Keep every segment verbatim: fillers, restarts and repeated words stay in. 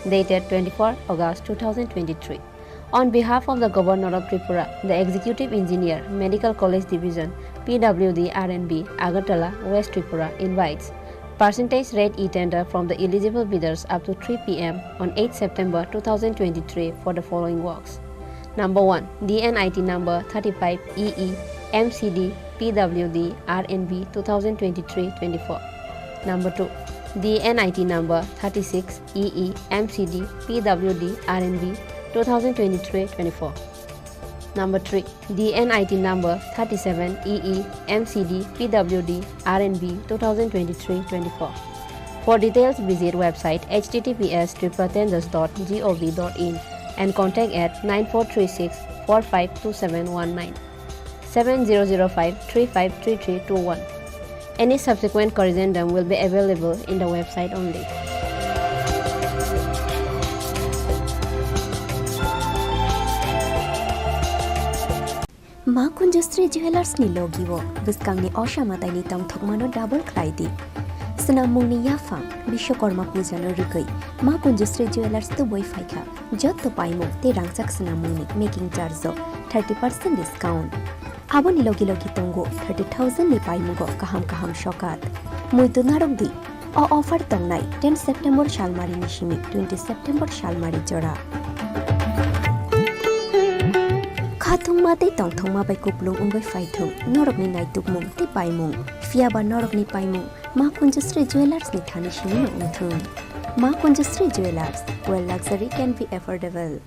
dated twenty-four August two thousand twenty-three. On behalf of the Governor of Tripura, the Executive Engineer, Medical College Division, P W D R and B, Agartala, West Tripura, invites percentage rate e-tender from the eligible bidders up to three P M on eighth September two thousand twenty-three for the following works. Number one, D N I T number thirty-five E E M C D P W D R and B two thousand twenty-three twenty-four. Number two, D N I T number thirty-six E E M C D P W D R and B two thousand twenty-three twenty-four. Number three, D N I T number thirty-seven E E M C D P W D R and B two thousand twenty-three twenty-four. For details, visit website H T T P S triple tenders dot G O V dot in and contact at nine four three six four five two seven one nine, seven zero zero five three five three three two one. Any subsequent corrigendum will be available in the website only. Ma Kunjusri Jewellers ni logi o bwskangni osa mataini tongthokmano double khlai di. Swnammungni yaphang Bishwakarma puja no rwgwi Ma Kunjusri Jewellers tubui phaikha. Jotto paimung tei rangchak swnammungni making charge o thirty percent discount. Aboni logi logi tongo thirty thousand ni paimungo kaham kaham sokat. Muitu narwk di, o offer tongnai ten September salmarini simi twenty September salmari jora. Khathungma tei tongthokma bai kupulung wngwi phaithung norokni naitukmung tei paimung, phiyaba norokni paimung Ma Kunjusri Jewellers ni thani simi no wngthung. Ma Kunjusri Jewellers, where luxury can be affordable.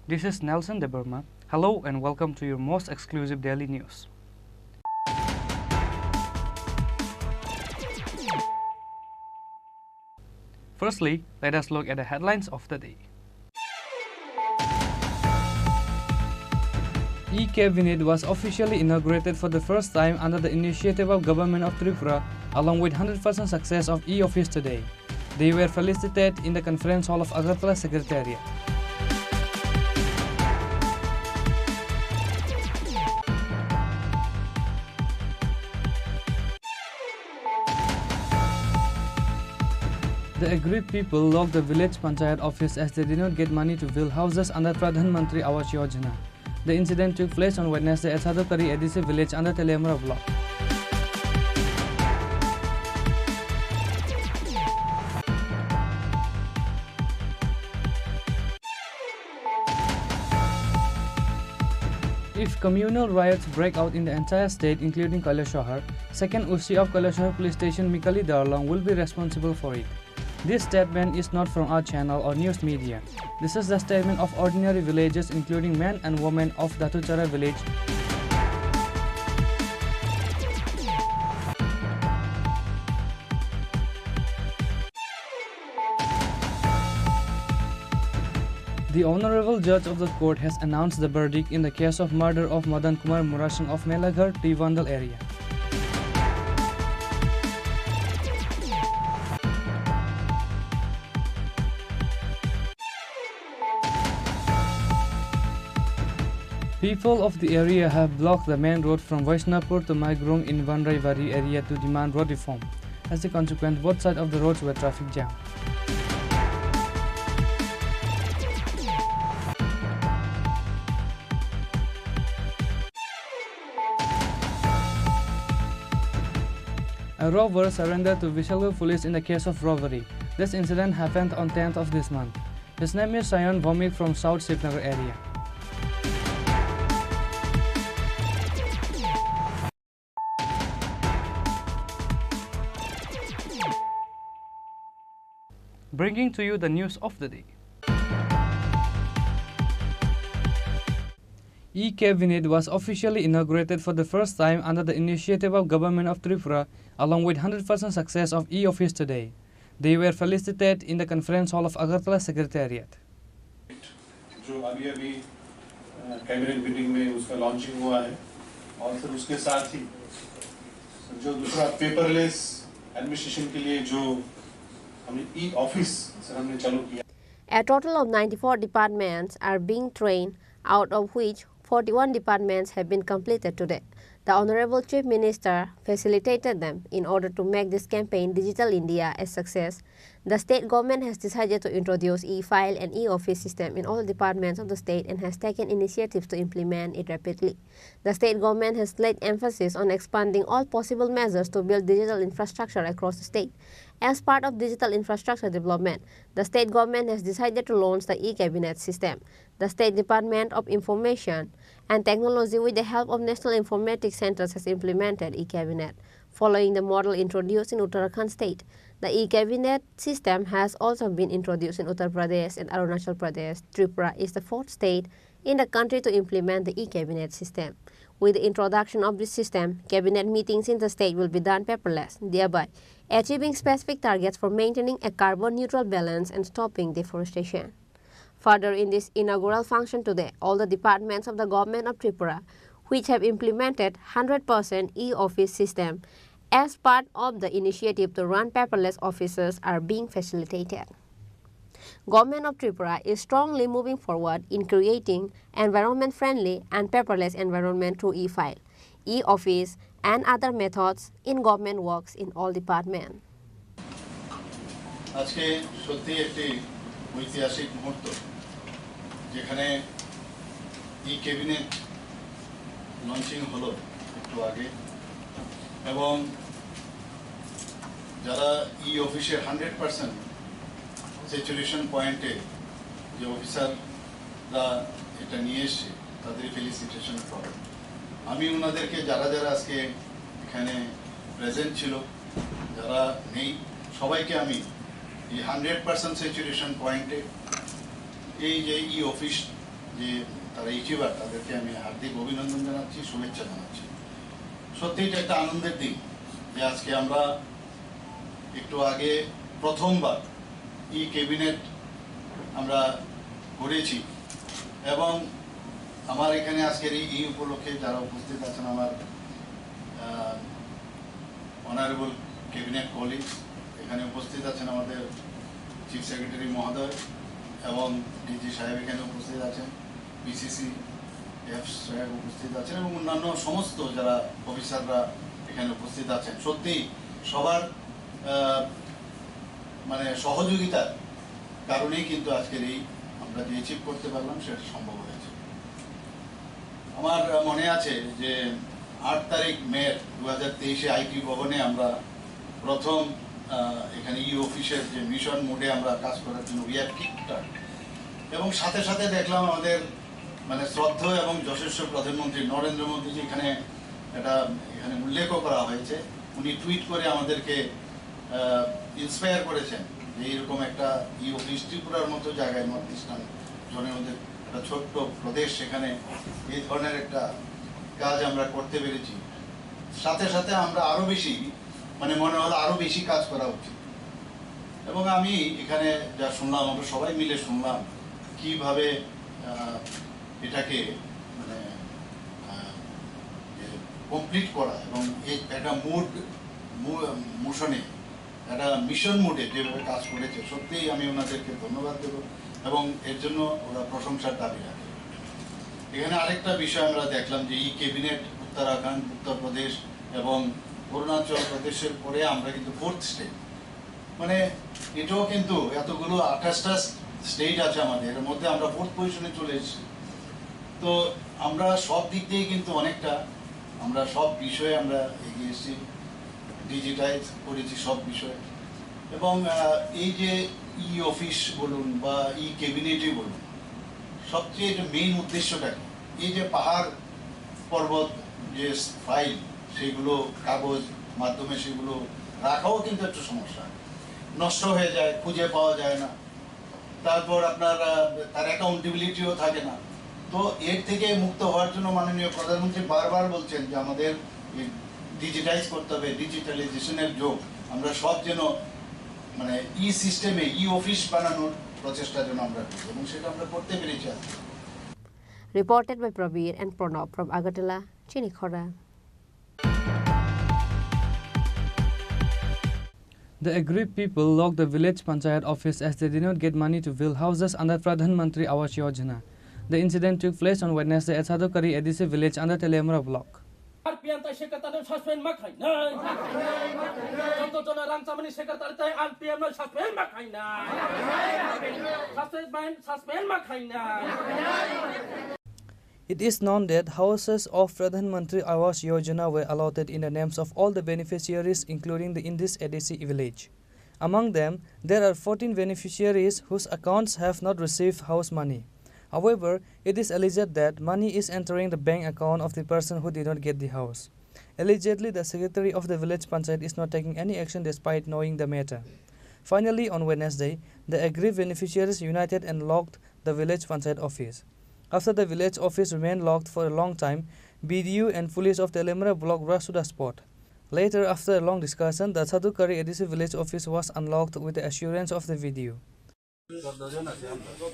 This is Nelson Debbarma. Hello and welcome to your most exclusive daily news. Firstly, let us look at the headlines of the day. E-Cabinet was officially inaugurated for the first time under the initiative of Government of Tripura, along with hundred percent success of E-Office today. They were felicitated in the conference hall of Agartala Secretariat. The aggrieved people locked the village panchayat office as they did not get money to build houses under Pradhan Mantri Awas Yojana. The incident took place on Wednesday at Sadhukari A D C village under Teliamura block. If communal riots break out in the entire state, including Kailasahar, second O C of Kailasahar Police Station, Mikali Darlong, will be responsible for it. This statement is not from our channel or news media. This is the statement of ordinary villagers, including men and women of Datuchara village. The Honorable Judge of the Court has announced the verdict in the case of murder of Madan Kumar Murasing of Melaghar, T Vandal area. People of the area have blocked the main road from Vaishnavpur to Maigrung in Vanraibari area to demand road reform. As a consequence, both sides of the roads were traffic jam. A robber surrendered to Vishalgarh police in the case of robbery. This incident happened on tenth of this month. His name is Sayan Bhowmik from South Srinagar area. Bringing to you the news of the day. E-Cabinet was officially inaugurated for the first time under the initiative of Government of Tripura, along with hundred percent success of E-Office today. They were felicitated in the conference hall of Agartala Secretariat. जो अभी अभी cabinet meeting में उसका लॉन्चिंग हुआ है, और फिर उसके साथ ही जो दूसरा पेपरलेस एडमिनिस्ट्रेशन के लिए जो हमने ई ऑफिस सर हमने चालू किया। A total of ninety-four departments are being trained, out of which forty-one departments have been completed today. The Honorable Chief Minister facilitated them in order to make this campaign Digital India a success. The state government has decided to introduce e-file and e-office system in all departments of the state and has taken initiatives to implement it rapidly. The state government has laid emphasis on expanding all possible measures to build digital infrastructure across the state. As part of digital infrastructure development, the state government has decided to launch the e-cabinet system. The State Department of Information and Technology, with the help of National Informatics Centers, has implemented e-cabinet, following the model introduced in Uttarakhand state. The e-cabinet system has also been introduced in Uttar Pradesh and Arunachal Pradesh. Tripura is the fourth state in the country to implement the e-cabinet system. With the introduction of this system, cabinet meetings in the state will be done paperless, thereby achieving specific targets for maintaining a carbon neutral balance and stopping deforestation. Further, in this inaugural function today, all the departments of the Government of Tripura which have implemented hundred percent e-office system as part of the initiative to run paperless offices are being facilitated. Government of Tripura is strongly moving forward in creating environment-friendly and paperless environment through e-file, e-office, and other methods in government works in all departments. আজকে সত্যি একটি ঐতিহাসিক মুহূর্ত, যেখানে ই cabinet launching হলো একটু আগে, এবং যারা ই অফিসের হান্ড্রেড পার্সেন্ট স্যাচুরেশন পয়েন্টে যে অফিসাররা এটা নিয়ে এসছে, তাদের ফেলিসিটেশন করে। আমি ওনাদেরকে, যারা যারা আজকে এখানে প্রেজেন্ট ছিল, যারা নেই, সবাইকে আমি এই হান্ড্রেড পার্সেন্ট স্যাচুরেশন পয়েন্টে এই যে ই অফিস যে তারা অ্যাচিভার, তাদেরকে আমি হার্দিক অভিনন্দন জানাচ্ছি, শুভেচ্ছা জানাচ্ছি। সত্যি এটা একটা আনন্দের দিন যে আজকে আমরা একটু আগে প্রথমবার ই ক্যাবিনেট আমরা করেছি, এবং আমার এখানে আজকের এই, এই উপলক্ষে যারা উপস্থিত আছেন, আমার, আহ, অনারেবল ক্যাবিনেট কলিগস, এখানে উপস্থিত আছেন আমাদের চিফ সেক্রেটারি মহোদয় এবং ডিজি সাহেব এখানে উপস্থিত আছেন, পিসিসি এফ সাহেব উপস্থিত আছেন এবং অন্যান্য সমস্ত যারা অফিসাররা এখানে উপস্থিত আছেন। সত্যিই সবার, আহ, মানে সহযোগিতার কারণেই কিন্তু আজকের এই আমরা যে অ্যাচিভ করতে পারলাম সেটা সম্ভব হয়েছে। আমার মনে আছে যে আট তারিখ মে দু হাজার তেইশে আইটি ভবনে আমরা প্রথম, আহ, এখানে ই অফিসের যে মিশন মোডে আমরা কাজ করার জন্য উই হ্যাভ কিক স্টার্ট, এবং সাথে সাথে দেখলাম আমাদের মানে শ্রদ্ধেয় এবং যশস্বী প্রধানমন্ত্রী নরেন্দ্র মোদীজি এখানে এটা এখানে উল্লেখও করা হয়েছে। উনি টুইট করে আমাদেরকে ইন্সপায়ার করেছেন যে এইরকম একটা ই অফিস ত্রিপুরার মতো জায়গায়, নর্থ ইস্টার্ন জোনের মধ্যে একটা ছোট্ট প্রদেশ, সেখানে এই ধরনের একটা কাজ আমরা করতে পেরেছি। সাথে সাথে আমরা আরও বেশি, মানে, মনে হলো আরও বেশি কাজ করা উচিত। এবং আমি এখানে যা শুনলাম, আমরা সবাই মিলে শুনলাম কিভাবে, আহ, এটাকে, মানে, আহ, যে কমপ্লিট করা এবং এই একটা মুড, মু-, মোশনে, একটা মিশন মুডে যেভাবে কাজ করেছে, সত্যিই আমি ওনাদেরকে ধন্যবাদ দেব এবং এর জন্য ওরা প্রশংসার দাবি রাখে। এখানে আরেকটা বিষয় আমরা দেখলাম যে এই ক্যাবিনেট উত্তরাখণ্ড, উত্তর প্রদেশ এবং অরুণাচল প্রদেশের পরে আমরা কিন্তু ফোর্থ স্টেট, মানে, এটাও কিন্তু এতগুলো আঠাশটা স্টেট আছে আমাদের, এর মধ্যে আমরা ফোর্থ পজিশনে চলে এসেছি। তো আমরা সব দিক দিয়ে কিন্তু অনেকটা, আমরা সব বিষয়ে আমরা এগিয়ে এসেছি, ডিজিটাইজ করেছি সব বিষয়ে। এবং, আহ, এই যে ই অফিস বলুন বা ই ক্যাবিনেটই বলুন, সবচেয়ে এটা মেইন উদ্দেশ্যটা কি? এই যে পাহাড় পর্বত, যে ফাইল, সেগুলো কাগজ মাধ্যমে সেগুলো রাখাও কিন্তু একটা সমস্যা। নষ্ট হয়ে যায়, খুঁজে পাওয়া যায় না। তারপর আপনার, আহ, তার অ্যাকাউন্টেবিলিটিও থাকে না। তো এর থেকে মুক্ত হওয়ার জন্য মাননীয় প্রধানমন্ত্রী বারবার বলছেন যে আমাদের এই ডিজিটাইজ করতে হবে, ডিজিটালাইজেশনের যুগ। আমরা সব যেন মানে ই সিস্টেমে, ই অফিস বানানোর প্রচেষ্টা যেন আমরা করি, এবং সেটা আমরা করতে পেরেছি আজকে। Reported by Prabir and Pranab from Agartala, Chinikhora. The aggrieved people locked the village panchayat office as they did not get money to build houses under Pradhan Mantri Awas Yojana. The incident took place on Wednesday at Sadhukari A D C village under Teliamura block. RPM তাই secretary suspend মাখাই নাই। যত জনের রাংচামানি সেক্রেটারি তাই আরপিএম নয় সাসপেন্ড মাখাই নাই। সাসপেন্ড, সাসপেন্ড মাখাই নাই। It is known that houses of Pradhan Mantri Awas Yojana were allotted in the names of all the beneficiaries, including the, in this A D C village. Among them, there are fourteen beneficiaries whose accounts have not received house money. However, it is alleged that money is entering the bank account of the person who did not get the house. Allegedly, the secretary of the village panchayat is not taking any action despite knowing the matter. Finally, on Wednesday, the aggrieved beneficiaries united and locked the village panchayat office. After the village office remained locked for a long time, B D O and police of Teliamura block rushed to the spot. Later, after a long discussion, the Sadhukari A D C village office was unlocked with the assurance of the B D O.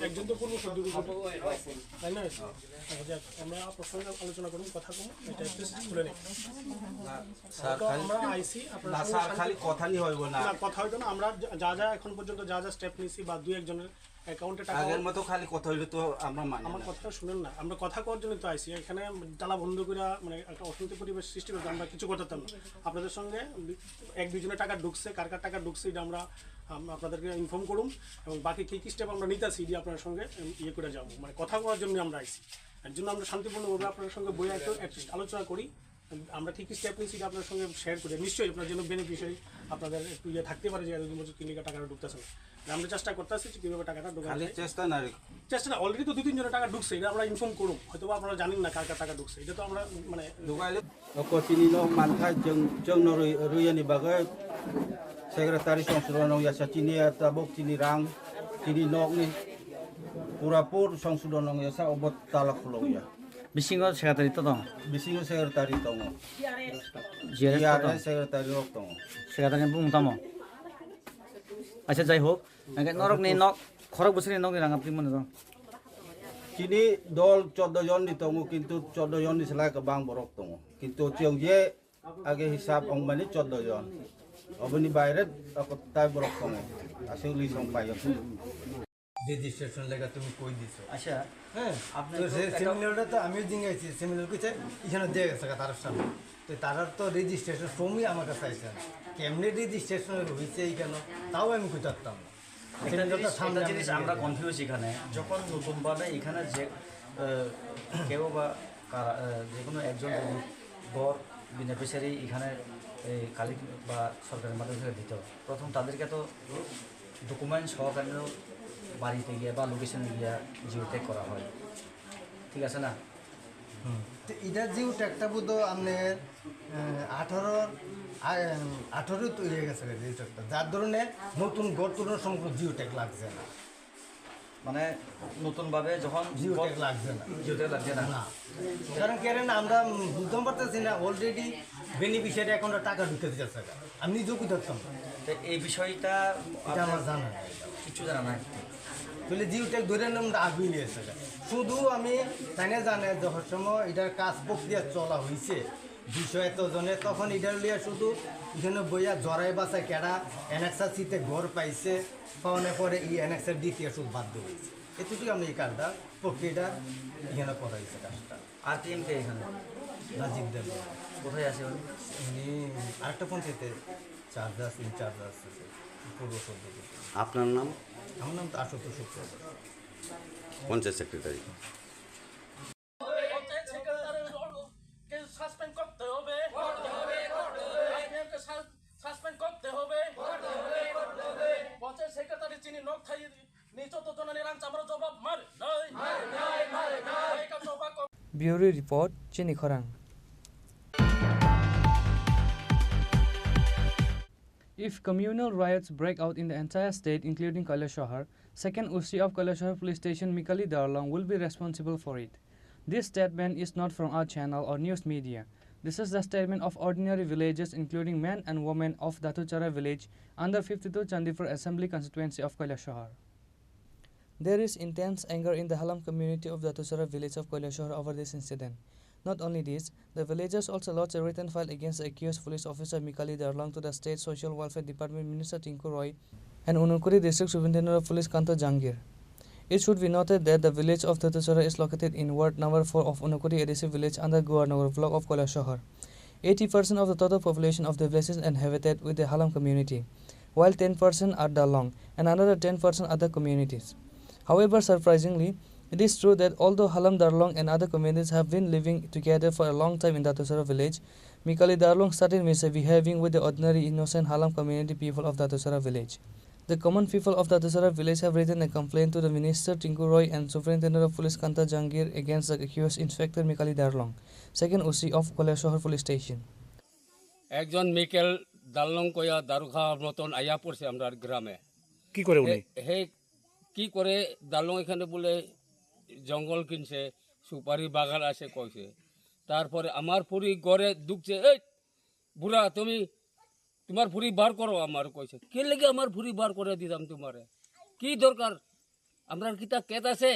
একজন তো পূর্ব সদ্য ঘোষিত, তাই না? আচ্ছা, যাক, আমরা প্রসঙ্গে আলোচনা করুন, কথা কম, এটা একটু খুলে নেই। না, স্যার, তো খালি, আমরা আইসি, আপনারা না, সঙ্গে স্যার, শান্তি খালি কথা নিয়ে হইব না। না, কথা হইতো না। আমরা যা, যা যা এখন পর্যন্ত যা যা স্টেপ নিয়েছি বা দুই একজনের অ্যাকাউন্টে টাকা আগের মতো খালি কথা হইলে তো আমরা মানি আমার না। কথাটা শুনেন না, আমরা কথা কওয়ার জন্য তো আইসি। এখানে তালা বন্ধ করে, মানে, একটা অশান্তি পরিবেশ সৃষ্টি করতে আমরা কিছু করতে পারতাম না। আপনাদের সঙ্গে এক দুইজনের টাকা ঢুকছে, কার কার টাকা ঢুকছে, এটা আমরা, আম-, আপনাদেরকে ইনফর্ম করুম, এবং বাকি কি কি স্টেপ আমরা নিতেছি, এটা আপনার সঙ্গে, উম, ইয়ে করে যাবো, মানে, কথা বলার জন্য আমরা আইছি। এর জন্য আমরা শান্তিপূর্ণভাবে আপনার সঙ্গে বইয়া একটু অ্যাটলিস্ট আলোচনা করি। আমরা কি কি স্টেপ নিয়েছি, এটা আপনার সঙ্গে শেয়ার করি। নিশ্চয়ই আপনার জন্য বেনিফিশিয়ারি আপনাদের একটু ইয়ে থাকতে পারে যে এতদিন বছর তিন লাখ টাকা ঢুকতেছে না। আমরা চেষ্টা করতেছি যে কীভাবে টাকাটা ঢোকানো খালি যায়। চেষ্টা না রে। চেষ্টা না, অলরেডি তো দুই তিনজনের টাকা ঢুকছে, এটা আমরা ইনফর্ম করুম। হয়তো বা আপনারা জানেন না কার কার টাকা ঢুকছে, এটা তো আমরা মানে ঢুকাইলে। Oko chini nok manthai, chwng, chwngno rwi-, rwiyani bagwi secretary songsudon wngyasa chini ya tabuk chini rang, chini nokni purapur songsudon wngyasa obo tala khulokya. Bisingo secretary to tongo? Bisingo secretary tongo. G R S to tongo? G R S secretary rok tongo. Secretary ni bumung tamo? Acha, jai hok. Hingke norokni nok, khorok bwswkni nokni rang apni mano to? Chini dol choddo jon ni tongo, kintu choddo jon ni selai kwbang borok tongo. Kintu chwng je age hisab wngmani choddo jon. Oboni baire tai borok tongo. Aswk list wng paio. Registration লেখা তুমি কই দিছো? আচ্ছা, হ্যাঁ, আপনার তো তো সে একটা সেমিনারটা তো আমিও জিজ্ঞাসা, সেমিনার কইছে এখানে দিয়ে গেছে গা তার সামনে। তো তারার তো রেজিস্ট্রেশন ফর্মই আমার কাছে আইছে না। কেমনে রেজিস্ট্রেশন হইছে এইখানে, তাও আমি কই পারতাম না। একটা সেমিনারটা জিনিস, সামনে একটা আমি জিনিস দিয়ে আমরা গেছি। কনফিউজ এখানে, যখন নতুনভাবে এখানে যে, আহ, কেউ বা কারা, আহ, যে কোনো একজন যদি ঘর বেনিফিশিয়ারি এখানে এই কালেক্ট বা সরকারের মাধ্যমে দিত, প্রথম তাদেরকে তো ডকুমেন্ট সহকারে বাড়িতে গিয়া বা লোকেশনে গিয়া জিও ট্যাগ করা হয়, ঠিক আছে না? হুম। তো এটা জিও ট্যাগটা বোধ আপনার, আহ, আঠারো, আ-, আঠারো তো হয়ে গেছে জিও ট্যাগটা, যার ধরনে নতুন ঘর তোলার সময় কোনো জিও ট্যাগ লাগছে না। মানে নতুনভাবে যখন জিও ট্যাগ লাগছে না। জিও ট্যাগ লাগছে না। না। কারণ কি জানেন, আমরা, উম, বুঝতে পারতেছি না, অলরেডি বেনিফিশিয়ারি অ্যাকাউন্টে টাকা ঢুকে যাচ্ছে। আমি নিজেও বুঝতে পারতাম না। তো এই বিষয়টা এটা আমার আপনার জানা নাই। কিচ্ছু জানা নাই? তাহলে জিও ট্যাগ ধরে নিলাম, আমরা আগুই নিয়ে এসে যায়। শুধু আমি তাই না জানে যে হর সময় এটার কাজ প্রক্রিয়া চলা হয়েছে, বিষয় এত জনে তখন এটা লিয়া শুধু এখানে বইয়া জড়াই বাসা কেডা এনএক্সআরসিতে ঘর পাইছে, পাওয়ার পরে এই এনএক্সআর দিতে শুধু বাধ্য হয়েছে। এতটুকু আমরা এই কাজটা, প্রক্রিয়াটা এখানে করা হয়েছে কাজটা। আর কে এম কে এখানে? রাজীব দেব। কোথায় আছে উনি? উনি আরেকটা পঞ্চায়েতে চার্জ আছে, ইনচার্জ আছে, পূর্ব সভাপতি। আপনার নাম? আমার নাম তো আশুতোষ শুক্ল। পঞ্চায়েত সেক্রেটারি। পঞ্চায়েত সেক্রেটারিকে সাসপেন্ড করতে হবে। আইপিএমকে সা-, সাসপেন্ড করতে হবে। পঞ্চায়েত সেক্রেটারি যিনি নকশাই নিচত জননী রাংচামরা জবাব মার নাই। Bureau report, Chini Khorang. If communal riots break out in the entire state, including Kailashahar, second O C of Kailashahar Police Station, Mikali Darlong, will be responsible for it. This statement is not from our channel or news media. This is the statement of ordinary villagers, including men and women of Datuchara village under fifty-two Chandipur Assembly Constituency of Kailashahar. There is intense anger in the Halam community of Datuchara village of Kailashahar over this incident. Not only this, the villagers also lodged a written file against the accused police officer Mikali Darlong to the State Social Welfare Department Minister Tinku Roy and Unakoti District Superintendent of Police Kanta Jangir. It should be noted that the village of Datuchara is located in Ward number four of Unakoti A D C village under Guarnagar block of Kailashahar. Eighty percent of the total population of the village is inhabited with the Halam community, while ten percent are Darlong and another ten percent other communities. However, surprisingly, it is true that although Halam Darlong and other communities have been living together for a long time in Datuchara village, Mikali Darlong started misbehaving with the ordinary innocent Halam community people of Datuchara village. The common people of Datuchara village have written a complaint to the Minister Tinku Roy and Superintendent of Police Kanta Jangir against the accused Inspector Mikali Darlong, second O C of Kailashahar Police Station. একজন মিকেল দাল্লং কয়া দারু খাওয়ার মতন আইয়া পড়ছে আমরার গ্রামে। কি করে উনি? হে, হে কি করে দাল্লং এখানে বলে জঙ্গল কিনছে, সুপারি বাগান আছে কইছে। তারপরে আমার ফুরি ঘরে ঢুকছে, "এই বুড়া, তুমি তোমার ফুরি বার করো," আমার কইছে। "কে লেগে আমার ফুরি বার করে দিতাম তোমারে? কি দরকার? আমরার কিতা কেত আছে?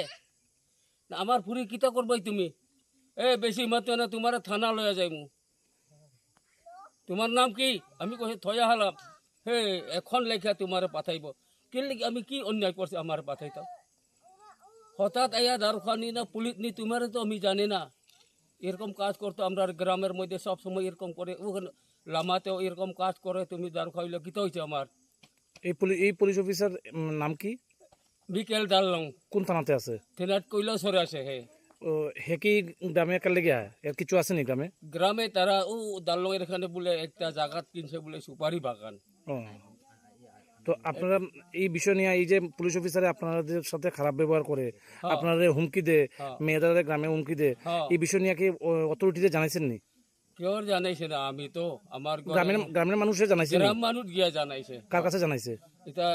না আমার ফুরি কিতা করবাই তুমি? এ বেশি মাতো না, তোমারে থানা লয়া যাইমু।" "তোমার নাম কি?" আমি কইছি, "থয়া হালাম।" "হে, এখন লেখা তোমারে পাঠাইব।" "কে লেগে আমি কি অন্যায় করছি আমারে পাঠাইতাম?" হঠাৎ আইয়া দারু খানি না পুলিশ নি তোমারে তো আমি জানি না। এরকম কাজ করতো আমরার গ্রামের মধ্যে সব সময় এরকম করে, ওখানে লামাতেও এরকম কাজ করে, তুমি দারু খাইলে কিতা হইছে আমার? এই পুলি-, এই পুলিশ অফিসার, উম, নাম কি? বিকেল দাল্লং। কোন থানাতে আছে? থানাত কৈলাসহরে আছে হে। ও, হে কি গ্রামে কার লেগে আয়? এর কিছু আছে নি গ্রামে? গ্রামে তারা ও দাল্লং এর এখানে বলে একটা জায়গা কিনছে বলে সুপারি বাগান। ও। তো আপনারা এই বিষয় নিয়ে, এই যে পুলিশ অফিসারে আপনাদের সাথে খারাপ ব্যবহার করে, হ্যাঁ। আপনাদের হুমকি দেয়, হ্যাঁ। মেয়েদের গ্রামে হুমকি দেয়, হ্যাঁ। এই বিষয় নিয়ে কি, ও, অথরিটিতে জানাইছেন নি? কেউ জানাইছে না, আমি তো আমার ঘরে গ্রামের, গ্রামের মানুষে জানাইছে নি? গ্রাম মানুষ গিয়া জানাইছে। কার কাছে জানাইছে? এটা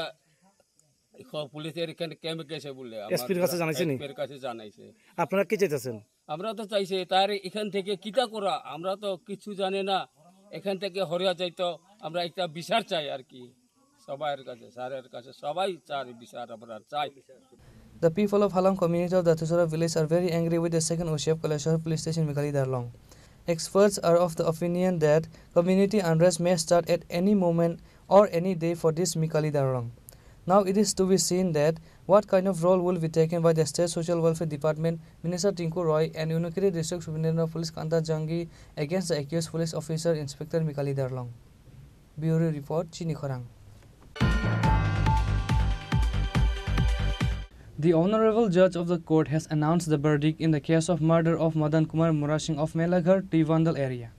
খ-, পুলিশের এখানে ক্যাম্পে গেছে বলে, আমার এসপির কাছে জানাইছে নি? এসপির কাছে জানাইছে। আপনারা কি চাইতেছেন? আমরা তো চাইছি তার এখান থেকে কিতা করা, আমরা তো কিছু জানি না। এখান থেকে হরিয়া যাইতো, আমরা একটা বিচার চাই আর কি। সবার কাছে, স্যারের কাছে, সবাই চার বিচার আমরা চাই। The people of Halam community of Datuchara village are very angry with the second O C of Kailashahar Police Station, Mikali Darlong. Experts are of the opinion that community unrest may start at any moment or any day for this Mikali Darlong. Now it is to be seen that what kind of role will be taken by the State Social Welfare Department, Minister Tinku Roy and Unakoti District Superintendent of Police Kanta Jangi against the accused police officer Inspector Mikali Darlong. Bureau Report, Chini Khorang. The Honorable Judge of the Court has announced the verdict in the case of murder of Madan Kumar Murasing of Melaghar, Tuibandal area.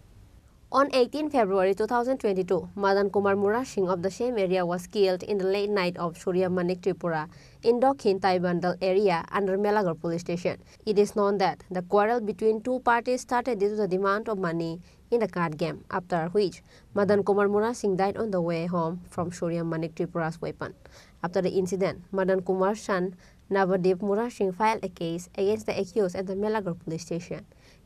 On eighteen February two thousand twenty-two, Madan Kumar Murasing of the same area was killed in the late night of Surya Manik Tripura in Dokhin Tuibandal area under Melaghar police station. It is known that the quarrel between two parties started due to the demand of money in the card game, after which Madan Kumar Murasing died on the way home from Surya Manik Tripura's weapon. After the incident, Madan Kumar's son Navadip Murasing filed a case against the accused at the Melaghar police station.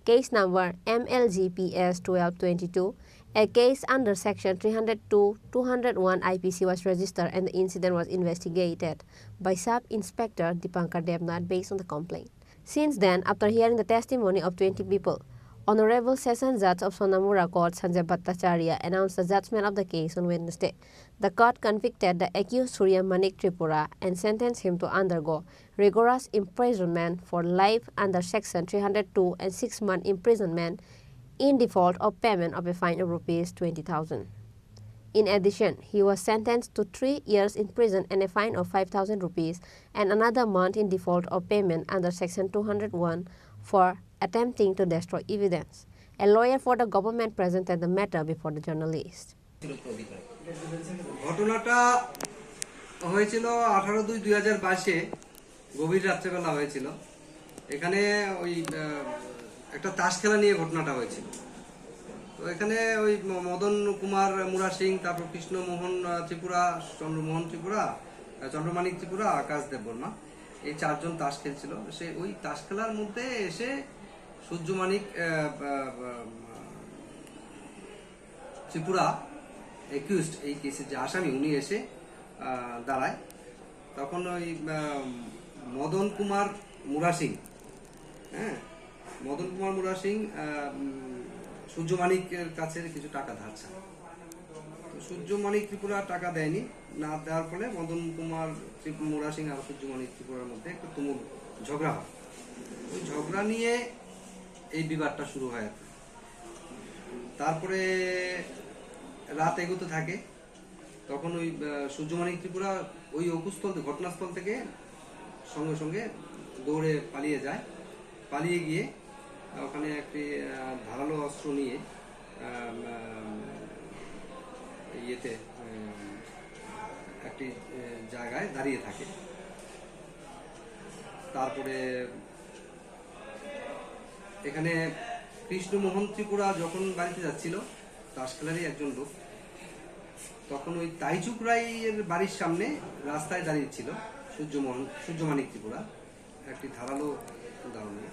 Case number M L G P S twelve twenty-two, a case under section three hundred two, two hundred one I P C was registered and the incident was investigated by Sub Inspector Dipankar Debnath based on the complaint. Since then, after hearing the testimony of twenty people, Honorable Session Judge of Sonamura Court Sanjay Bhattacharya announced the judgment of the case on Wednesday. The court convicted the accused Surya Manik Tripura and sentenced him to undergo rigorous imprisonment for life under Section three hundred two and six month imprisonment in default of payment of a fine of rupees twenty thousand. In addition, he was sentenced to three years in prison and a fine of five thousand rupees and another month in default of payment under Section two hundred one for attempting to destroy evidence. A lawyer for the government presented the matter before the journalist. ঘটনাটা হয়েছিল আঠারো দুই দুই হাজার বাইশে, গভীর রাত্রেবেলা হয়েছিল। এখানে ওই, আহ, একটা তাস খেলা নিয়ে ঘটনাটা হয়েছিল। তো এখানে ওই ম-, মদন কুমার মুরা সিং, তারপর কৃষ্ণমোহন, আহ, ত্রিপুরা, চন্দ্রমোহন ত্রিপুরা, আহ, চন্দ্রমানিক ত্রিপুরা, আকাশ দেববর্মা, এই চারজন তাস খেলছিল। সে ওই তাস খেলার মধ্যে এসে সূর্যমানিক, আহ, আহ, আহ, ত্রিপুরা অ্যাকিউজড, এই কেসের যে আসামি, উনি এসে, আহ, দাঁড়ায়। তখন ওই, আহ, মদন কুমার মুরা সিং, হ্যাঁ, মদন কুমার মুরা সিং, আহ, উম, সূর্যমানিকের কাছে কিছু টাকা ধার চান। তো সূর্যমানিক ত্রিপুরা টাকা দেয়নি, না দেওয়ার ফলে মদন কুমার ত্রিপ-, মুরা সিং আর সূর্যমানিক ত্রিপুরার মধ্যে একটা তুমুল ঝগড়া হয়। ওই ঝগড়া নিয়ে এই বিবাদটা শুরু হয় আর কি। তারপরে রাত এগোতে থাকে, তখন ওই, আহ, সূর্যমানিক ত্রিপুরা ওই অকুস্থল থেকে, ঘটনাস্থল থেকে সঙ্গে সঙ্গে দৌড়ে পালিয়ে যায়। পালিয়ে গিয়ে ওখানে একটি, আহ, ধারালো অস্ত্র নিয়ে, আহ, আহ, ইয়েতে, আহ, একটি, আহ, জায়গায় দাঁড়িয়ে থাকে। তারপরে এখানে কৃষ্ণমোহন ত্রিপুরা যখন বাড়িতে যাচ্ছিল, তাস খেলারই একজন লোক, তখন ওই তাইচুক রায়ের বাড়ির সামনে রাস্তায় দাঁড়িয়ে ছিল সূর্যমোহন, সূর্যমানিক ত্রিপুরা, একটি ধারালো দাও নিয়ে।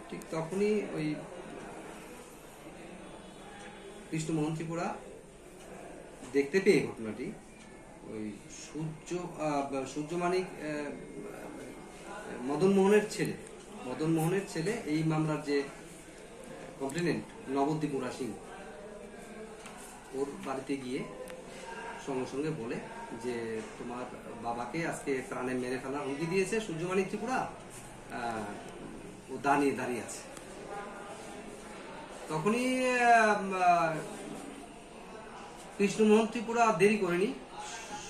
ঠিক তখনই ওই কৃষ্ণমোহন ত্রিপুরা দেখতে পেয়ে ঘটনাটি, ওই সূর্য, আহ, বা সূর্যমানিক, আহ, মদন মোহনের ছেলে, মদন মোহনের ছেলে এই মামলার যে কমপ্লেনেন্ট নবদ্বীপ মুরা সিং, ওর বাড়িতে গিয়ে সঙ্গে সঙ্গে বলে যে, "তোমার বাবাকে আজকে প্রাণে মেরে ফেলার হুমকি দিয়েছে সূর্যমানিক ত্রিপুরা, আহ, ও দাঁড়িয়ে দাঁড়িয়ে আছে।" তখনই, আহ, কৃষ্ণমোহন ত্রিপুরা আর দেরি করেনি,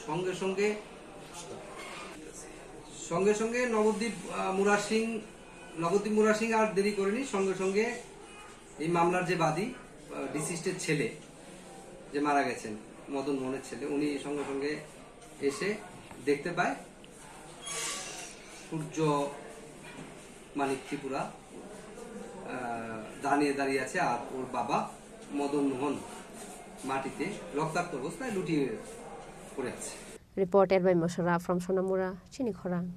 সঙ্গে সঙ্গে, সঙ্গে সঙ্গে নবদ্বীপ, আহ, মুরা সিং, নবদ্বীপ মুরা সিং আর দেরি করেনি, সঙ্গে সঙ্গে এই মামলার যে বাদী, আহ, ডিসিস্টের ছেলে, যে মারা গেছেন, মদন মোহনের ছেলে, উনি সঙ্গে সঙ্গে এসে দেখতে পায় সূর্য মানিক ত্রিপুরা, আহ, দাঁড়িয়ে দাঁড়িয়ে আছে, আর ওর বাবা মদন মোহন মাটিতে রক্তাক্ত অবস্থায় লুটিয়ে পড়ে আছে। Reported by Mosora from Sonamura, Chini Khorang.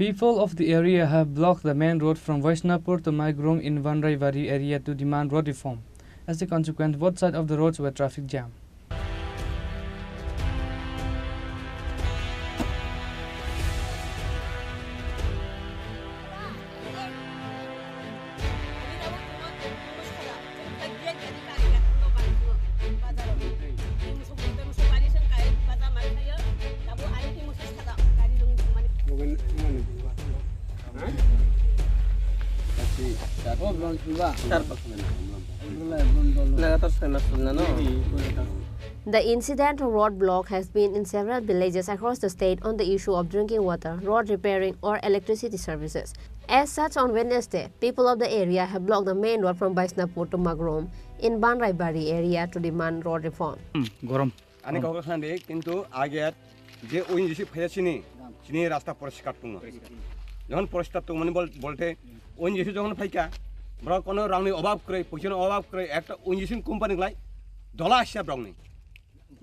People of the area have blocked the main road from Vaisnapur to Maigrum in Banraibari area to demand road reform. As a consequence, both sides of the roads were traffic jam. The incident roadblock has been in several villages across the state on the issue of drinking water, road repairing, or electricity services. As such, on Wednesday, people of the area have blocked the main road from Baisnapur to Magrum in Banraibari area to demand road reform. গরম। Ani kok khna de, kintu ager je O N G C phaiya chini, chini rasta poriskar tongo. Jokhon poriskar tongo mani bol-, bolte O N G C jokhon phaikha, borok kono rangni obab kwrwi, poisani obab kwrwi, ekta O N G C company glai dola asya borokni.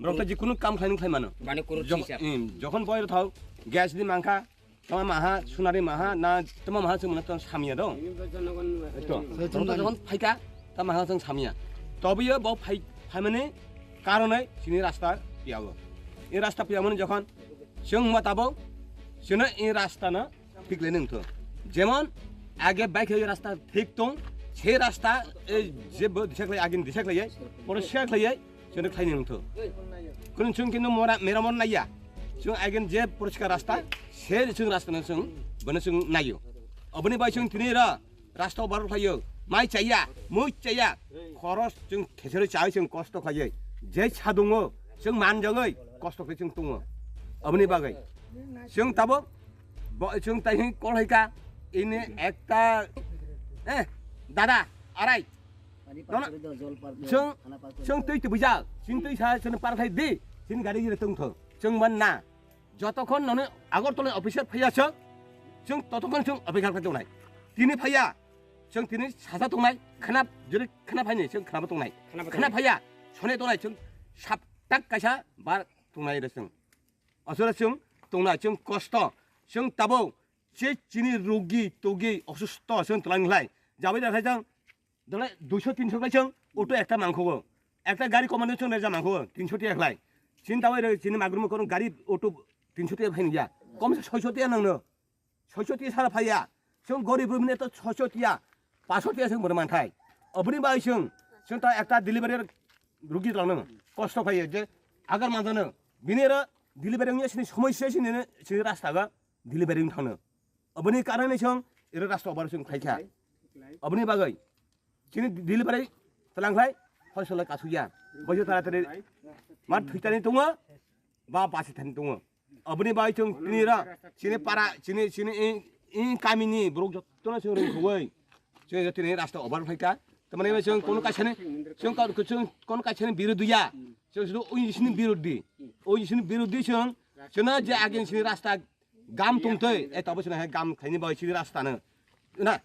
Borok to jikunu kam khlaini khlai mano. Mane kuruk Jok-, sisa. Im, jokhon boy thau, gas ni mankha, tama maha, sunari maha, na tama maha chwng mano tong samya do. To, borok to jokhon phaikha, tama maha chwng samya. Tobiyo bo phai, phaimani karonai chini rasta piyago. E rasta piyamani jokhon chwng ma tabo, chwngno e rasta no thik le nung tho. Jemon age bai khe rasta thik tong, se rasta e je bo disa khlai, agin disa khlai, pore se khlai, chwngno khlai nung tho. Kun chwng kintu mora, meramon naiya. Chwng agin je poriskar rasta, se chwng rasta no chwng, bono chwng naiyo. Oboni bai chwng tini ra, rasta o borok khlaio, mai chaya, mui chaya, khoros chwng thesero chai chwng kosto khlaioi, je sadungo chwng manjagoi kosto khlai chwng tungo. Aboni bagwi chwng tabuk bo chwng tai hin kol hai ka ini ekta, eh, dada, arai. Nono chwng, chwng twi twi bujal, chwng twi sa chwng par khai di, chwng gari gire tungtho, chwng man na. Jotokhon nono Agartala officer phaiya chwng, chwng totokhon chwng opekha khlai tongnai. Tini phaiya, Chwng tini saja tongnai, khna jori khna phaini chwng khnabo tongnai. Khna bo khna tongnai. Phaiya, sone tongnai chwng saptak kaisa bar tongnai re chwng. Asole chwng tongnai chwng kosto. Chwng tabuk je chini rogi togi osusto chwng twlang lai. Jabai da khai chwng dole duiso tinso khai chwng auto ekta mangkhogo. Ekta gari komando chwng reja mangkhogo tinso tiya khlai. Chini tabuk re chini magrumukon gari auto tinso tiya phaini ya. Komse soiso tiya nangno. Soiso tiya sara phaiya. Chwng gorib rwmani to soiso tiya, paso tiya chwng bono manthai. Oboni bai chwng, chwng ta ekta delivery rugi twlangno kosto phaiya je agar manjano. Bini aro delivery wngya sini somoi se sini, sini rasta ga delivery wng thangno. Oboni karone chwng ero rasta obar chwng khlaikha. Oboni bagwi chini delivery twlang khlai, hoisola kasuya. Bojo taratari ma thwitani tongo. Ba basi thani tongo. Aboni bai chwng tini ra chini para chini chini i i kami ni borok jotto no chwng rwngkhogwi chwng tini rasta obar phaikha. Tamani bai chwng kono kaisa ni chwng ka chwng kono kaisa ni birodhi ya. Chwng sudu oi sini birodhi. Oi sini birodhi chwng chwng je agin sini rasta gam tongtoi e tabo sini hai gam khaini bai sini rasta no. Na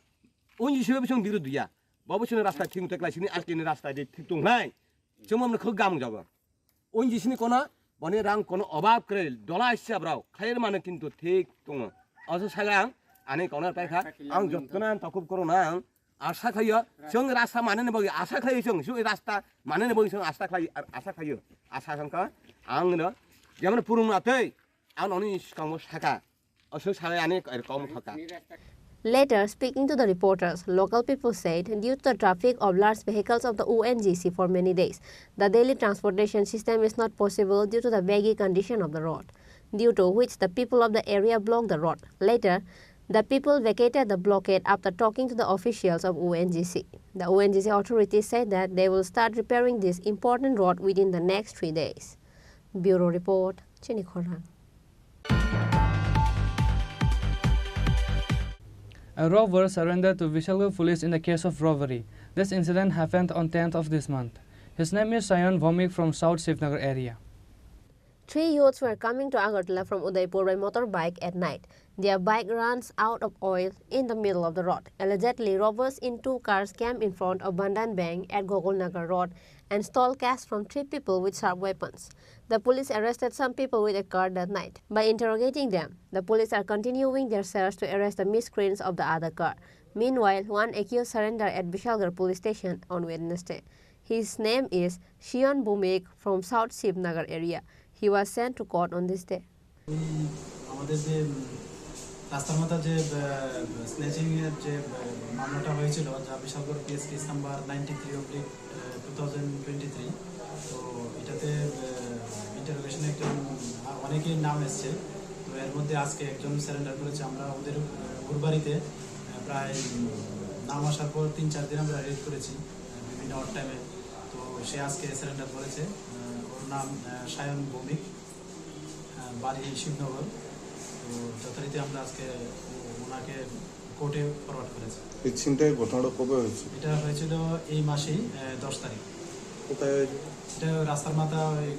oi sini bai chwng birodhi ya. Babo sini rasta thik tongtoi klai sini agin rasta de thik tong nai. Chwng mamno khwk gam jago. Onjisini kono boni rang kono obab kwrwi dola sisa brao khair mano kintu thik tongo. Oso saga ang ani kono paikha ang jottona ang takhuk koro na ang asa khayo chwng rasta manani bagwi asa khayo chwng su rasta manani bagwi chwng asa khayo asa khayo asa khankha ang no jemon purung na tei ang noni swkango saka. Later, speaking to the reporters, local people said due to the traffic of large vehicles of the O N G C for many days, the daily transportation system is not possible due to the baggy condition of the road, due to which the people of the area blocked the road. Later, the people vacated the blockade after talking to the officials of O N G C. The O N G C authorities said that they will start repairing this important road within the next three days. Bureau Report, Chini Khorang. A robber surrendered to Vishalgarh police in the case of robbery. This incident happened on tenth of this month. His name is Sayan Vomik from South Shivnagar area. Three youths were coming to Agartala from Udaipur by motorbike at night. Their bike runs out of oil in the middle of the road. Allegedly, robbers in two cars came in front of Bandhan Bank at Gogolnagar Road and stole cash from three people with sharp weapons. The police arrested some people with a car that night. By interrogating them, the police are continuing their search to arrest the miscreants of the other car. Meanwhile, one accused surrendered at Vishalgarh police station on Wednesday. His name is Shion Bumik from South Shivnagar area. He was sent to court on this day. উম, আমাদের যে, উম, রাস্তার মাথা যে, আহ, স্ন্যাচিং এর যে, আহ, মামলাটা হয়েছিল, যা Bishalgarh PS case number ninety three oblique two thousand twenty three, তো এটাতে, আহ, ইন্টারোগেশনে একজন, আহ, অনেকেই নাম এসছে। তো এর মধ্যে আজকে একজন সারেন্ডার করেছে। আমরা ওদের, আহ, ওর বাড়িতে, আহ, প্রায়, উম, নাম আসার পর তিন চার দিন আমরা রেড করেছি, আহ, বিভিন্ন অড টাইমে। তো সে আজকে সারেন্ডার করেছে। আহ, ওর নাম, আহ, সায়ন ভৌমিক। আহ, বাড়ি শিবনগর। তো যথারীতি আমরা আজকে ও-, ওনাকে কোর্টে ফরওয়ার্ড করেছি। এই ছিনতাইয়ের ঘটনাটা কবে হয়েছে? এটা হয়েছিল এই মাসেই, আহ, দশ তারিখ। কোথায় হয়েছে? এটা রাস্তার মাথা ওই, আহ,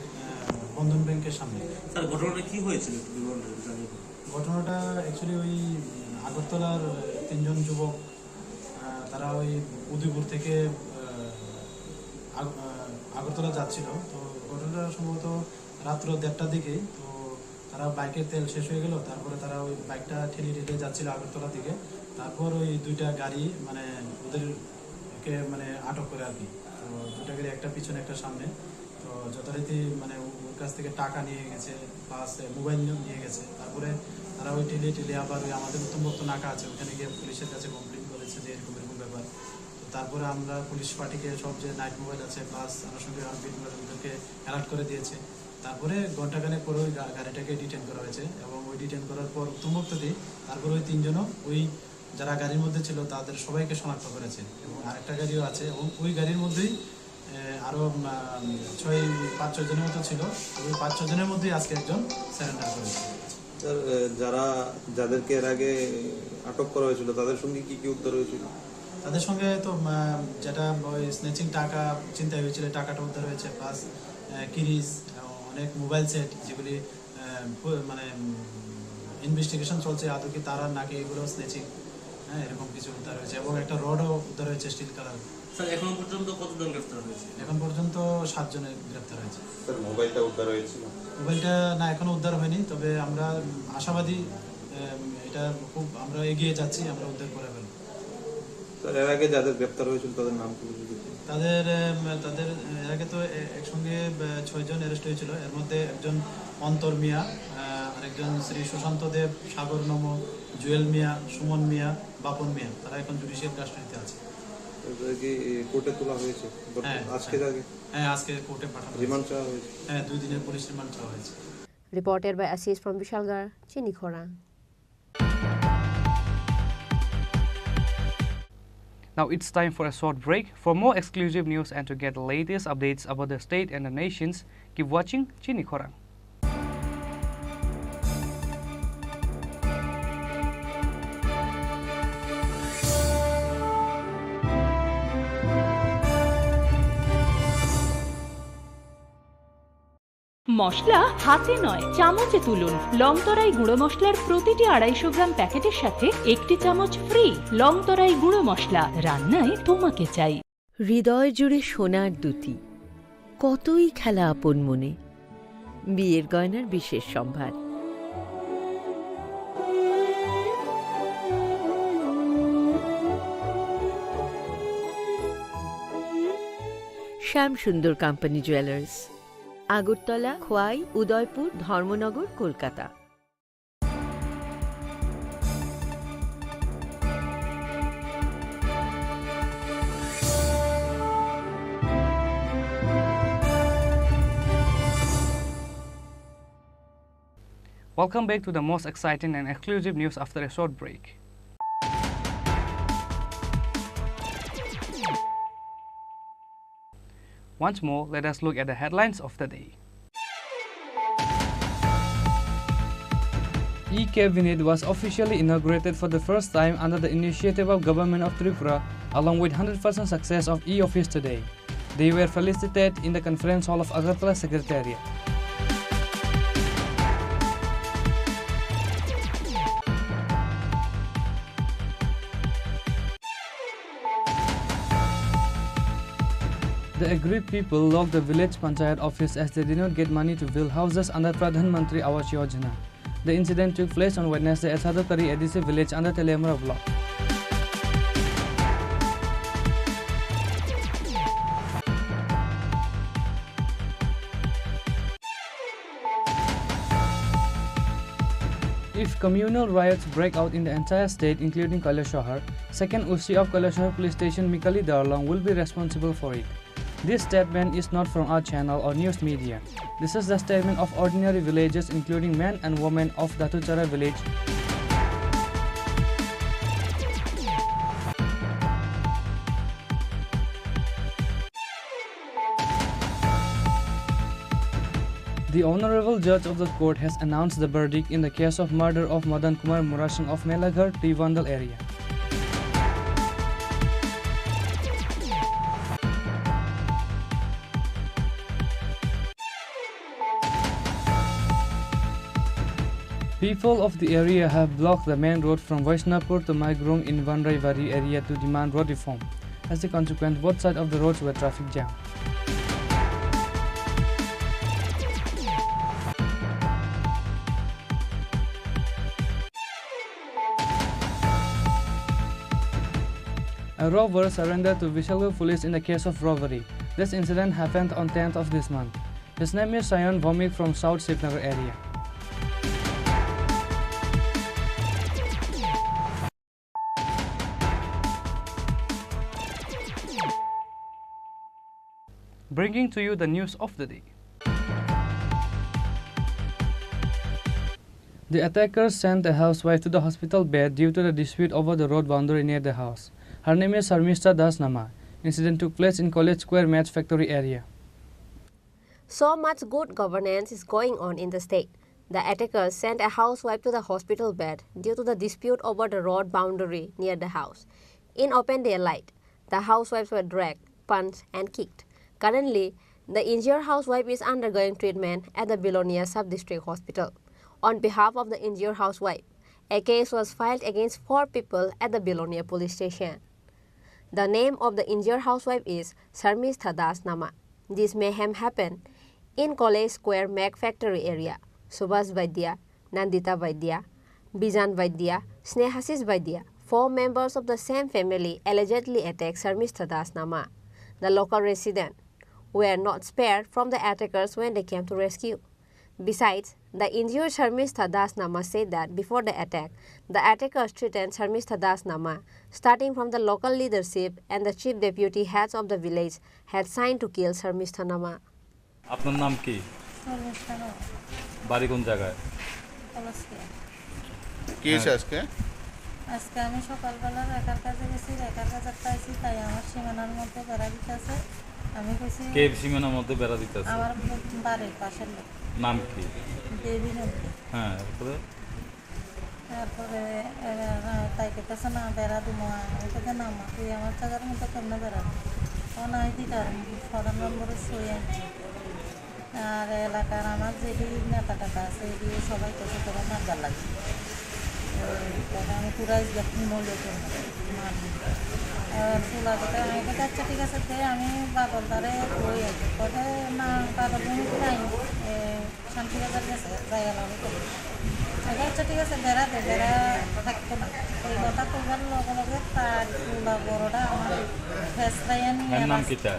বন্ধন ব্যাংকের সামনে। স্যার, ঘটনাটা কি হয়েছিল একটু বিবরণ জানিয়ে দিন। ঘটনাটা actually ওই, উম, আগরতলার, আহ, তিনজন যুবক, আহ, তারা ওই উদয়পুর থেকে, আহ, আগ-, আহ, আগরতলা যাচ্ছিল। তো ঘটনাটা সম্ভবত রাত্র দেড়টার দিকে। তো তারা বাইকের তেল শেষ হয়ে গেল, তারপরে তারা ওই বাইকটা ঠেলে ঠেলে যাচ্ছিল আগরতলার দিকে। তারপর ওই দুইটা গাড়ি, মানে, ওদেরকে, মানে, আটক করে আর কি। তো দুইটা গাড়ি, একটা পিছনে, একটা সামনে। তো যথারীতি, মানে, ও-, ওর কাছ থেকে টাকা নিয়ে গেছে, প্লাস মোবাইল নিয়ে গেছে। তারপরে তারা ওই ঠেলে ঠেলে আবার ওই আমাদের উত্তম ভক্ত নাকা আছে, ওখানে গিয়ে পুলিশের কাছে কমপ্লেন করেছে যে এরকম এরকম ব্যাপার। তো তারপরে আমরা পুলিশ পার্টিকে সব যে নাইট মোবাইল আছে, প্লাস আমার সঙ্গে আরো বিট মোবাইল, ওদেরকে অ্যালার্ট করে দিয়েছে। তারপরে ঘন্টাখানেক পরে ওই গা-, গাড়িটাকে ডিটেন করা হয়েছে এবং ওই ডিটেন করার পর উত্তম ভক্তদি তারপরে ওই তিনজনও ওই যারা গাড়ির মধ্যে ছিল তাদের সবাইকে শনাক্ত করেছে এবং আরেকটা গাড়িও আছে এবং ওই গাড়ির মধ্যেই, এ, আরো, উম, আহ, ছয়, পাঁচ ছয় জনের মতো ছিল। ওই পাঁচ ছয় জনের মধ্যেই আজকে একজন সারেন্ডার করেছে। স্যার, এ, যারা, যাদেরকে এর আগে আটক করা হয়েছিল, তাদের সঙ্গে কি কি উদ্ধার হয়েছিল? তাদের সঙ্গে তো, উম, আহ, যেটা ওই স্ন্যাচিং টাকা ছিনতাই হয়েছিল, টাকাটা উদ্ধার হয়েছে, প্লাস, আহ, কিরিস, আহ, অনেক মোবাইল সেট, যেগুলি, আহ, প-, মানে, উম, ইনভেস্টিগেশন চলছে আদৌ কি তারা নাকি এগুলো স্ন্যাচিং। হ্যাঁ, এরকম কিছু উদ্ধার হয়েছে এবং একটা রডও উদ্ধার হয়েছে স্টিল কালার। স্যার, এখনো পর্যন্ত কতজন গ্রেফতার হয়েছে? এখন পর্যন্ত সাত জনের গ্রেফতার হয়েছে। স্যার, মোবাইলটা উদ্ধার হয়েছিল? মোবাইলটা না, এখনো উদ্ধার হয়নি, তবে আমরা আশাবাদী, এম, এটা খুব আমরা এগিয়ে যাচ্ছি, আমরা উদ্ধার করে ফেলব। স্যার, এর আগে যাদের গ্রেফতার হয়েছিল তাদের নাম কি বলে দিচ্ছেন? তাদের, এম, তাদের, এর আগে তো এ-, একসঙ্গে, এ, ছয়জন অ্যারেস্ট হয়েছিল, এর মধ্যে একজন অন্তর মিয়া, আহ, আরেকজন শ্রী সুশান্ত দেব, সাগর নম, জুয়েল মিয়া, সুমন মিয়া, বাপন মিয়া, তারা এখন জুডিশিয়াল কাস্টডিতে আছে। তাদের কি কোর্টে তোলা হয়েছে? বর্তমানে হ্যাঁ, আজকে হ্যাঁ। তাকে হ্যাঁ, আজকে কোর্টে পাঠানো হয়েছে। রিমান্ড চাওয়া হয়েছে? হ্যাঁ, দুই দিনের পুলিশ রিমান্ড চাওয়া হয়েছে। Reported by Ashish from Bishalgarh, Chini Khorang. Now it's time for a short break. For more exclusive news and to get the latest updates about the state and the nations, keep watching Chini Khorang. মশলা হাতে নয়, চামচে তুলুন। লংতরাই গুঁড়ো মশলার প্রতিটি আড়াইশো গ্রাম প্যাকেটের সাথে একটি চামচ ফ্রি। লংতরাই গুঁড়ো মশলা, রান্নায় তোমাকে চাই। হৃদয় জুড়ে সোনার দ্যুতি, কতই খেলা আপন মনে। বিয়ের গয়নার বিশেষ সম্ভার। শ্যাম সুন্দর কোম্পানি জুয়েলার্স, আগরতলা, খোয়াই, উদয়পুর, ধর্মনগর, Kolkata. Welcome back to the most exciting and exclusive news after a short break. Once more, let us look at the headlines of the day. E-Cabinet was officially inaugurated for the first time under the initiative of Government of Tripura, along with hundred percent success of E-Office today. They were felicitated in the conference hall of Agartala Secretariat. The aggrieved people locked the village panchayat office as they did not get money to build houses under Pradhan Mantri Awas Yojana. The incident took place on Wednesday at Sadokari A D C village under Teliamura block. If communal riots break out in the entire state, including Kailashahr, second O C of Kailashahr Police Station, Mikali Darlong, will be responsible for it. This statement is not from our channel or news media. This is the statement of ordinary villagers, including men and women of Datuchara village. The Honorable Judge of the Court has announced the verdict in the case of murder of Madan Kumar Murasing of Melaghar, Tuibandal area. People of the area have blocked the main road from Vaishnapur to Maigrung in Vanraibari area to demand road reform. As a consequence, both sides of the roads were traffic jam. A robber surrendered to Vishalgarh police in the case of robbery. This incident happened on tenth of this month. His name is Sayan Vomik from South Srinagar area. Bringing to you the news of the day. The attackers sent a housewife to the hospital bed due to the dispute over the road boundary near the house. Her name is Sharmishta Das Nama. Incident took place in College Square Match Factory area. So much good governance is going on in the state. The attackers sent a housewife to the hospital bed due to the dispute over the road boundary near the house. In open daylight, the housewives were dragged, punched, and kicked. Currently, the injured housewife is undergoing treatment at the Belonia Sub-District Hospital. On behalf of the injured housewife, A case was filed against four people at the Belonia police station. The name of the injured housewife is Sharmistha Das Nama. This mayhem happened in College Square Mag Factory area. Subhas Vaidya, Nandita Vaidya, Bijan Vaidya, Snehasis Vaidya, four members of the same family, allegedly attacked Sharmistha Das Nama. The local residents were not spared from the attackers when they came to rescue. Besides, the injured Sharmistha Das Nama said that before the attack, the attackers threatened Sharmistha Das Nama, starting from the local leadership and the chief deputy heads of the village had signed to kill Sharmistha Nama. আপনার নাম কি? শর্মিষ্ঠা নগর। বাড়ি কোন জায়গায়? পলাশকুড়া। কি হয়েছে হ্যাঁ। আজকে? আজকে আমি সকালবেলা রেখার কাজে গেছি, রেখার কাজে একটা আইছি, তাই আমার সীমানার মধ্যে বেড়া দিতেছে। আমি কইছি, কে সীমানার মধ্যে বেড়া দিতেছে? আমার বাড়ির পাশের লোক। নাম কি? দেবী নন্দী। হ্যাঁ, এরপরে? তারপরে, এ, তাই কইতেছে, "না, বেড়া দিমু আমি।" আমি কইতে, "না, মা, তুই আমার জায়গার মধ্যে কেমনে বেড়া দিবি?" ও নাই দিতে পারবো, ফোন নম্বরে সই আনছি। আর এলাকার আমার যে নেতা টেতা আছে, এগুলো সবাই তো সুতরাং মারবার লাগে। ওই, তখন আমি পুরাই যখন মূল্য করবো, মারবো। এবার ফুলা যেতে আমি বলতে, "আচ্ছা, ঠিক আছে, দে, আমি বাদলদারে কই আর কি।" তবে না, বাদল বমি নাই, এ, শান্তিবাজার গেছে, জায়গা লাগে তো। আচ্ছা, আচ্ছা, ঠিক আছে, বেড়া দে, বেড়া থাকতো না। এই কথা কইবার লগে লগে তার ফুলা বড়টা আমার ফেস লাইন নিয়ে এর নাম আসে। কিতা?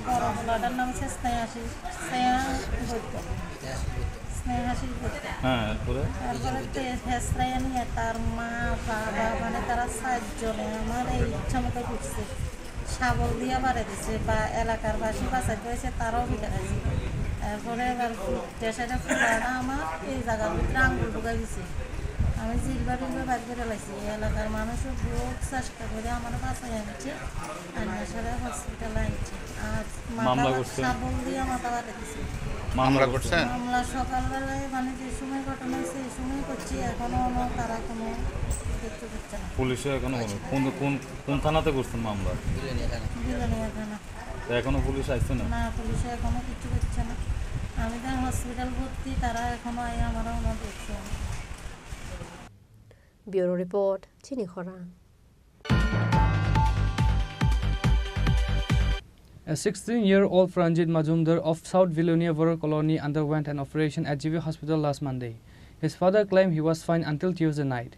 বড় ফুলাটার নাম হচ্ছে স্নেহাশিস, স্নেহা বৈদ্য। স্নেহাশিস বৈদ্য। হ্যাঁ, এরপরে? তারপরে তে-, হেসরাইয়া নিয়ে তার মা, বাবা, মানে তারা সাতজনে আমার এই ইচ্ছা মতো ঢুকছে। শাবল দিয়ে বাড়ি দিছে বা এলাকার বাসী বাঁচাইতে হয়েছে, তারাও ভিতরে আছে। এরপরে এবার স্টেশনে ফুলাটা আমার এই জায়গার ভিতরে আঙুল ঢুকাই দিছে। আমি জিলবা টিলবা বাইর করে লাইছি। এই এলাকার মানুষও বহুত চেষ্টা করে আমার বাঁচাই আনছে। আনার সাথে হসপিটালে আনছে। আর মামলা মাথা করছে? শাবল দিয়ে মাথা বাড়ি দিছে। মামলা মামলা করছে? করছেন? মামলা সকালবেলায় মানে যে সময় ঘটনা হয়েছে, এই সময় করছি, এখনো কোনো তারা কোনো কিছু করছে না। পুলিশে এখনো কোনো, কোন, কোন, কোন থানাতে করছেন মামলা? বিলোনিয়া থানা। বিলোনিয়া থানা। তো এখনো পুলিশ আইছে না? না, পুলিশে এখনো কিছু করছে না। আমি তো হসপিটাল ভর্তি, তারা এখনো আই আমরা ওনার দেখছে না। Bureau report, Chini Khorang. A sixteen-year-old Pranjit Majumdar of South Vilonia Voter Colony underwent an operation at G B Hospital last Monday. His father claimed he was fine until Tuesday night.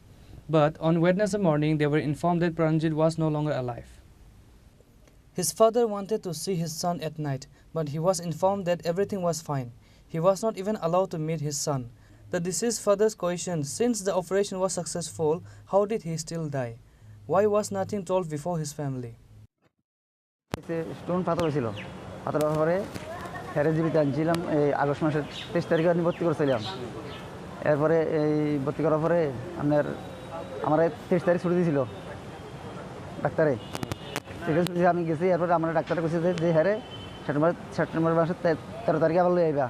But on Wednesday morning, they were informed that Pranjit was no longer alive. His father wanted to see his son at night, but he was informed that everything was fine. He was not even allowed to meet his son. The deceased father's question, since the operation was successful, how did he still die? Why was nothing told before his family? Stone পাথর হয়েছিল, পাথর হওয়ার পরে হেরে জীবিত আনছিলাম এই আগস্ট মাসের তেইশ তারিখে আমি ভর্তি করছিলাম। এরপরে এই ভর্তি করার পরে আপনার আমার তেইশ তারিখ ছুটি দিয়েছিল ডাক্তারে। ঠিক আছে, আমি গেছি, এরপরে আমার ডাক্তারে কইছে যে, যে হ্যাঁ রে, সেপ্টেম্বর, সেপ্টেম্বর মাসের তে-, তেরো তারিখে আবার লই আইবা।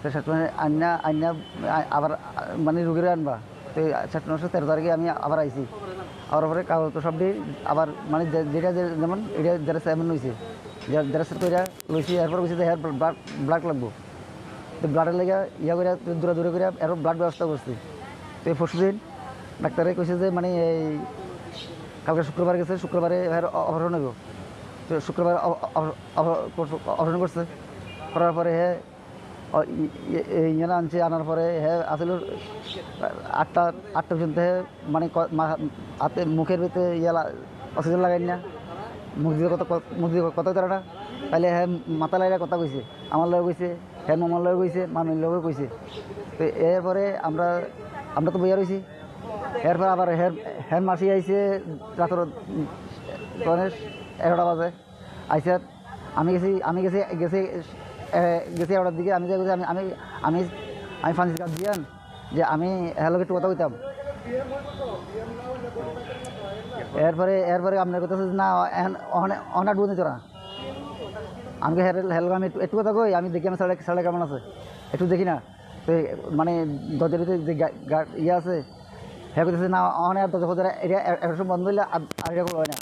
তো সেপ্টেম্বর আইনা, আইনা আ-, আবার, আ, মানে রুগীরে আনবা। তো সেপ্টেম্বর মাসের তেরো তারিখে আমি আবার আইছি। আবার পরে কাগজ তো সব দিয়ে আবার মানে যে-, যেটা যে-, যেমন এটা জেরক্স এমন হয়েছে, জে-, জেরক্স করে লইছি, এরপর কইছে যে হ্যাঁ ব্লাড, ব্লাড লাগবো। তো ব্লাডের লেগে ইয়া করে দূরে দূরে করে এরপর ব্লাড ব্যবস্থা করছি। তো এই পরশু দিন ডাক্তারে কইছে যে মানে এই কালকে শুক্রবার গেছে, শুক্রবারে এর অ-, অপারেশন হইব। তো শুক্রবার অ-, অ-, অ-, অপারেশন করছে, করার পরে হে অ-, ই-, ই-, এই ইয়ে আনছে, আনার পরে হে আসলে আটটা, আটটা পর্যন্ত হে মানে ক-, মা-, হাতে মুখের ভিতরে ইয়ে লা-, অক্সিজেন লাগাই না, মুখ দিয়ে কথা ক-, মুখ দিয়ে কথা হইতো না, তাহলে হে মাথা লাগাইয়া কথা কইছে, আমার লগে কইছে, হে মামার লগে কইছে, মামির লগে কইছে। তো এরপরে আমরা, আমরা তো বইয়া রইছি। এরপর আবার হের, হের মাসি আইছে রাত্র, উম, মানে এগারোটা বাজে। আইসার আমি গেছি, আমি গেছি, গেছি, এ, গেছি এগারোটার দিকে। আমি যাই গেছি, আমি, আমি, আমি, আমি ফ্রান্সিস গার্জিয়ান যে আমি হের লগে একটু কথা কইতাম। এরপরে, এরপরে আপনার কথা হচ্ছে না, এখন অনে-, অনেক ডুবো নিত না। আমি হের, হের লগে আমি একটু, একটু কথা কই, আমি দেখি আমি স্যার, স্যার কেমন আছে, একটু দেখি না। তো মানে দরজার ভিতরে যে গা-, গার্ড ইয়ে আছে, হে কইতেছে, "না, অনে আর দরজা ফরজা এটা এ-, এত সময় বন্ধ হইলে আর, আর এটা খোলা হয় না,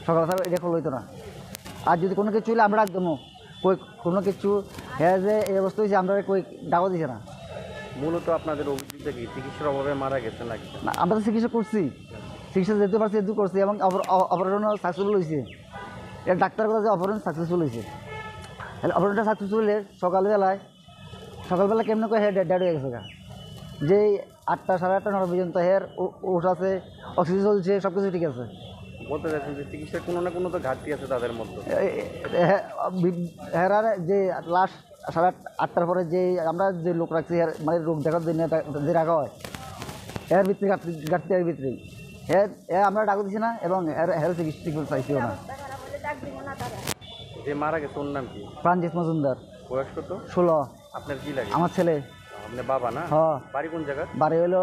সকাল স্যার এটা খোলা হইতো না। আর যদি কোনো কিছু হইলে আমরা ডাক দেবো।" কই কোনো কিছু, হে যে এই অবস্থা হয়েছে, আমরা কই ডাকও দিছে না। মূলত আপনাদের অভিযোগ যে কি চিকিৎসার অভাবে মারা গেছে নাকি? না, আমরা তো চিকিৎসা করছি, চিকিৎসা যেহেতু পারছি, যেহেতু করছি এবং অপার-, অ-, অপারেশনও সাকসেসফুল হয়েছে। এর ডাক্তার কথা যে অপারেশন সাকসেসফুল হয়েছে, তাহলে অপারেশনটা সাকসেসফুল হলে সকালবেলায়, সকালবেলা কেমনে করে হে ডেড, ডেড হয়ে গেছে গা। যেই আটটা, সাড়ে আটটা, নটা পর্যন্ত হের উ-, উঠ আছে, অক্সিজেন চলছে, সব কিছু ঠিক আছে। বলতে চাচ্ছেন যে চিকিৎসার কোনো না কোনো তো ঘাটতি আছে তাদের মধ্যে। এ-, এ-, এ-, হে-, বি-, হেরার যে লাস্ট সাড়ে আট, আটটার পরে যে আমরা যে লোক রাখছি, এর মানে রোগ দেখার জন্য তা-, যে রাখা হয়, এর ভিতরে ঘাটতি, ঘাটতি এর ভিতরেই। এ, এ আমরা ডাক দিছি না এবং এর হেলথ চিকিৎসা ঠিক মতো চাইছিও না। যে মারা গেছে ওর নাম কি? প্রাণজিৎ মজুমদার। বয়স কত? ষোলো। আপনার কি লাগে? আমার ছেলে। আপনি বাবা না? হ্যাঁ। বাড়ি কোন জায়গা? বাড়ি হলো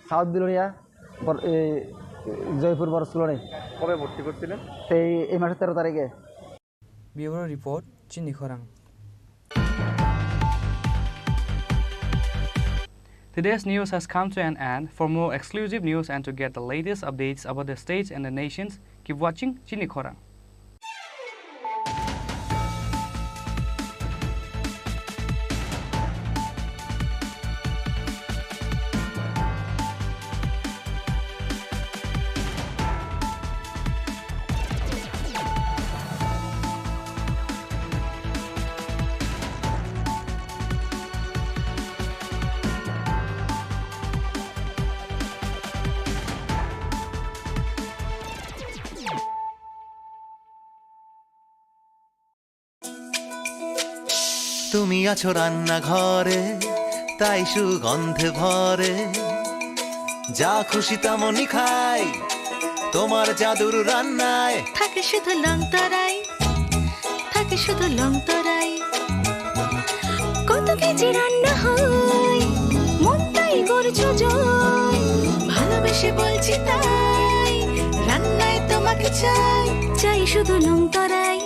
সাউথ বিলোনিয়া, বর-, এই জয়পুর বরস কলোনি। কবে ভর্তি করছিলেন? এই, এই মাসের তেরো তারিখে। Bureau Report, Chini Khorang. Today's news has come to an end. For more exclusive news and to get the latest updates about the states and the nations, keep watching Chini Khorang. তুমি আছো রান্নাঘরে, তাই সুগন্ধে ভরে। যা খুশি তেমনই খাই, তোমার জাদুর রান্নায়। থাকে শুধু লং তরাই, থাকে শুধু লং তরাই। কত কেজি রান্না হয়, মন তাই করছো জয়। ভালোবেসে বলছি তাই, রান্নায় তোমাকে চাই। চাই শুধু লং তরাই,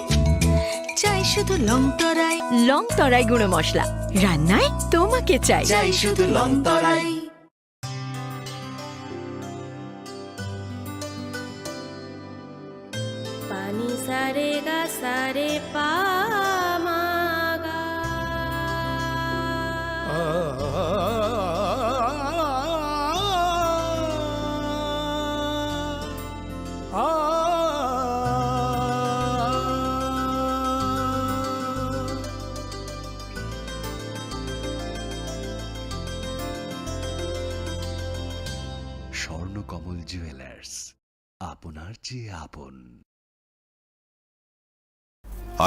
চাই শুধু লং তরাই। লং তরাই গুঁড়ো মশলা, রান্নায় তোমাকে চাই। চাই শুধু লং তরাই। Pani sa re ga sa re pa ma ga. Swarnakamal jewellers, আপনার চেয়ে আপন।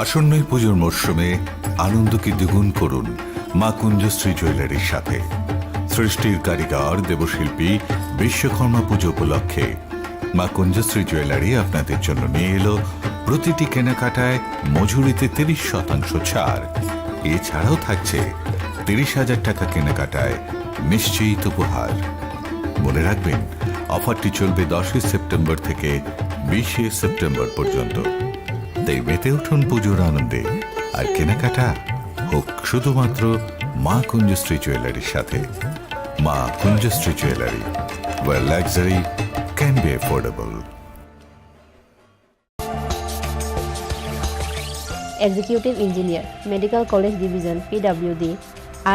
আসন্ন এই পুজোর মরশুমে আনন্দকে দ্বিগুণ করুন মা কুঞ্জশ্রী জুয়েলারির সাথে। সৃষ্টির কারিগর দেবশিল্পী বিশ্বকর্মা পুজো উপলক্ষে মা কুঞ্জশ্রী জুয়েলারি আপনাদের জন্য নিয়ে এলো প্রতিটি কেনাকাটায় মজুরিতে তিরিশ শতাংশ ছাড়। এছাড়াও থাকছে তিরিশ হাজার টাকা কেনাকাটায় নিশ্চিত উপহার। মনে রাখবেন, অফারটি চলবে দশই সেপ্টেম্বর থেকে বিশে সেপ্টেম্বর পর্যন্ত। তাই মেতে উঠুন পুজোর আনন্দে, আর কেনাকাটা হোক শুধুমাত্র মা কুঞ্জশ্রী জুয়েলারির সাথে। মা কুঞ্জশ্রী jewellery, where luxury can be affordable. Executive Engineer, Medical College Division, P W D,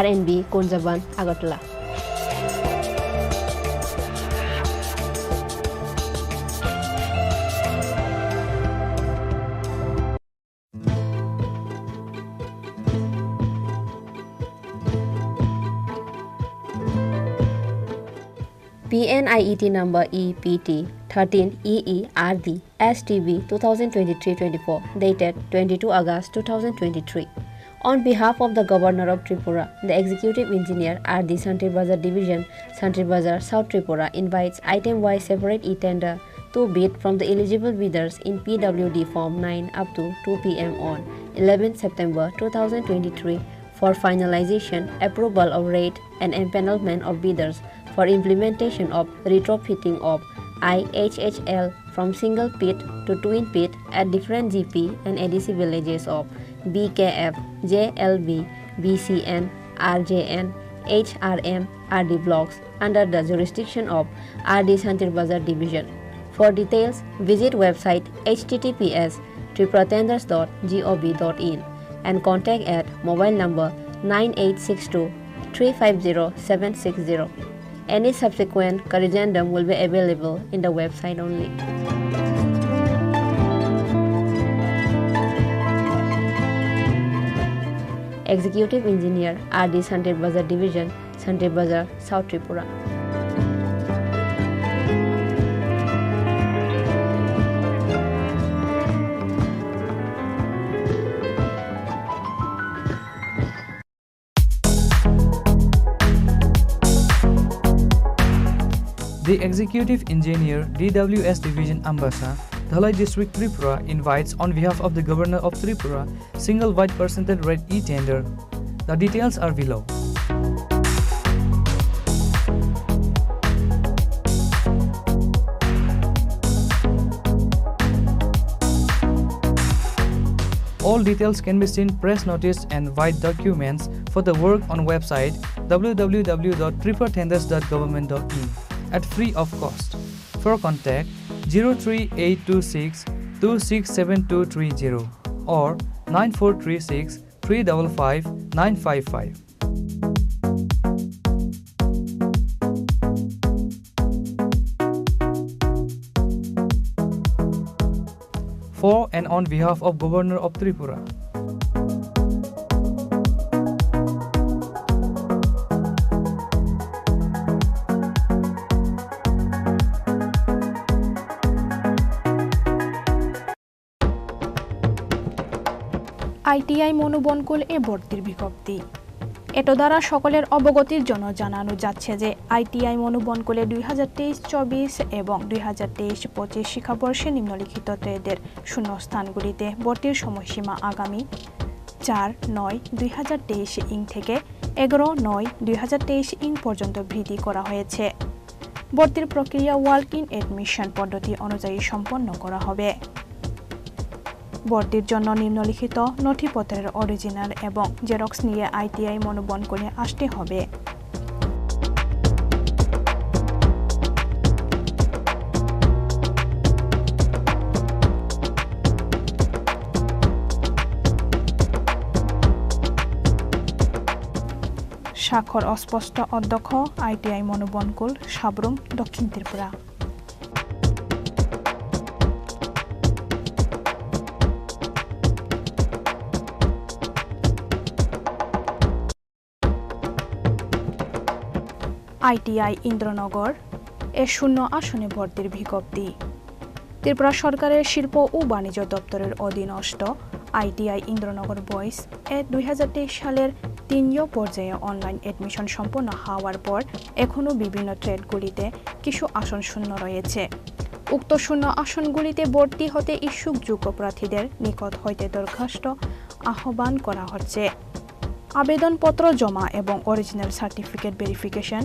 R N B, Kunjaban, Agartala. P N I E T number E P T thirteen E E R D S T B two thousand twenty-three twenty-four, dated twenty-two August two thousand twenty-three. On behalf of the Governor of Tripura, the Executive Engineer R D Santri Bazar Division, Santri Bazar, South Tripura, invites item-wise separate e-tender to bid from the eligible bidders in P W D Form nine up to two P M on eleventh September two thousand twenty-three for finalization, approval of rate and empanelment of bidders for implementation of retrofitting of I H H L from single pit to twin pit at different G P and A D C villages of B K F, J L B, B C N, R J N, H R M, R D blocks under the jurisdiction of R D Santir Bazar Division. For details, visit website H T T P S tripura tenders dot gov dot in and contact at mobile number nine eight six two three five zero seven six zero. Any subsequent corrigendum will be available in the website only. Executive Engineer, R D Santri Bazar Division, Santri Bazar, South Tripura. The Executive Engineer, D W S Division, Ambasa, Dhalai District, Tripura, invites on behalf of the Governor of Tripura, single white percentage rate e-tender. The details are below. All details can be seen press notice and white documents for the work on website w w w dot tripura tenders dot government dot in at free of cost. For contact, zero three eight two six two six seven two three zero or nine four three six three double five nine five five. For and on behalf of Governor of Tripura. ITI মনুবনকুল এ ভর্তির বিজ্ঞপ্তি। এত দ্বারা সকলের অবগতির জন্য জানানো যাচ্ছে যে আইটিআই মনুবনকুলে দুই হাজার তেইশ চব্বিশ এবং দুই হাজার তেইশ পঁচিশ শিক্ষাবর্ষে নিম্নলিখিত ট্রেডের শূন্যস্থানগুলিতে ভর্তির সময়সীমা আগামী চার নয় দুই হাজার তেইশ ইং থেকে এগারো নয় দুই হাজার তেইশ ইং পর্যন্ত বৃদ্ধি করা হয়েছে। ভর্তির প্রক্রিয়া ওয়াক ইন অ্যাডমিশন পদ্ধতি অনুযায়ী সম্পন্ন করা হবে। ভর্তির জন্য নিম্নলিখিত নথিপত্রের অরিজিনাল এবং জেরক্স নিয়ে আইটিআই মনোবন করে আসতে হবে। স্বাক্ষর অস্পষ্ট, অধ্যক্ষ, আইটিআই মনোবনকুল, সাব্রুম, দক্ষিণ ত্রিপুরা। আইটিআই ইন্দ্রনগর এ শূন্য আসনে ভর্তির বিজ্ঞপ্তি। ত্রিপুরা সরকারের শিল্প ও বাণিজ্য দপ্তরের অধীনস্থ আইটিআই ইন্দ্রনগর বয়েজ এ দুই হাজার তেইশ সালের তিনয় পর্যায়ে অনলাইন অ্যাডমিশন সম্পন্ন হওয়ার পর এখনও বিভিন্ন ট্রেডগুলিতে কিছু আসন শূন্য রয়েছে। উক্ত শূন্য আসনগুলিতে ভর্তি হতে ইচ্ছুক যোগ্য প্রার্থীদের নিকট হইতে দরখাস্ত আহ্বান করা হচ্ছে। আবেদনপত্র জমা এবং অরিজিনাল সার্টিফিকেট ভেরিফিকেশন